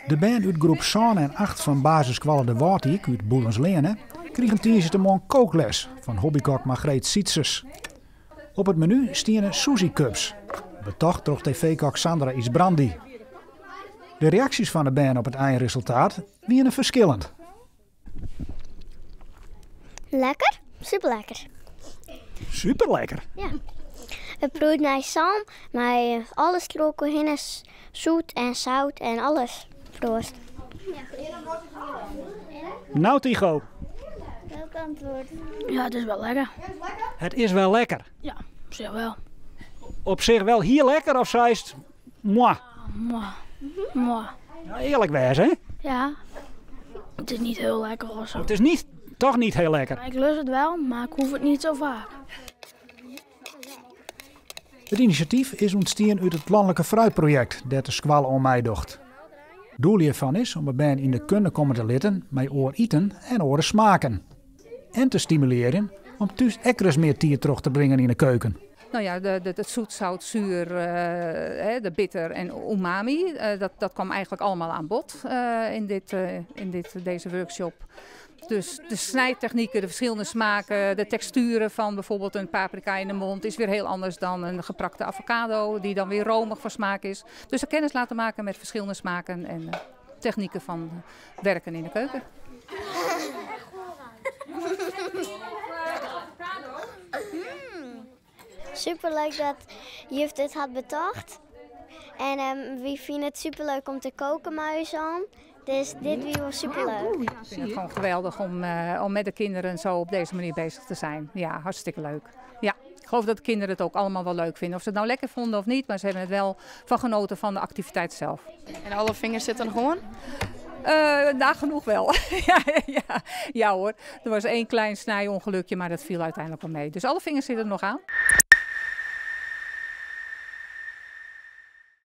De bern út groep sân en acht fan basisskoalle De Wâlddyk út Boelensleane krigen tiisdeitemoarn kookles fan hobbykok Margreet Sietses. Op it menu stiene sushi cups, betocht troch tv-kok Sandra Isbrandi. De reaksjes fan de bern op it einresultaat wiene ferskillend. Lekker, super lekker. Super lekker? Ja. It proeit nei salm mei alles troch hinne, zoet en zout en alles. Proost. Nou Tycho. Welk antwoord? Ja, it is wol lekker. It is wol lekker? Ja, op sich wol. Op sich wol hiel lekker of seist mwah? Mwah. Mwah. Ja, earlik wêze, hè? Ja. It is net hiel lekker of sa. It is net, toch net hiel lekker? Ik lust it wol, mar ik hoech it net sa faak. It inisjatyf is ûntstien út it lanlike fruitprojekt dêr't de skoalle oan meidocht. Doel hjirfan is om de bern yn de kunde komme te litten mei oar iten en oare smaken. En te stimulearjen om thús ek ris mear tiid troch te bringen yn de keuken. No ja, it zoet, zout, zuur, de bitter en umami, dat kwam eigenlijk allemaal aan bod in deze workshop. Dus de snijtechnieken, de verschillende smaken, de texturen van bijvoorbeeld een paprika in de mond is weer heel anders dan een geprakte avocado, die dan weer romig van smaak is. Dus de kennis laten maken met verschillende smaken en technieken van werken in de keuken. Superleuk dat juf dit hat betocht. En wy fine it superleuk om te koken mei ús allen. Dus dit wie wol superleuk. Ik vind het gewoon geweldig om met de kinderen zo op deze manier bezig te zijn. Ja, hartstikke leuk. Ja, ik geloof dat de kinderen het ook allemaal wel leuk vinden. Of ze het nou lekker vonden of niet, maar ze hebben het wel van genoten van de activiteit zelf. En alle vingers zitten er gewoon? Nagenoeg wel. Ja, ja, ja hoor, er was één klein snijongelukje, maar dat viel uiteindelijk wel mee. Dus alle vingers zitten er nog aan.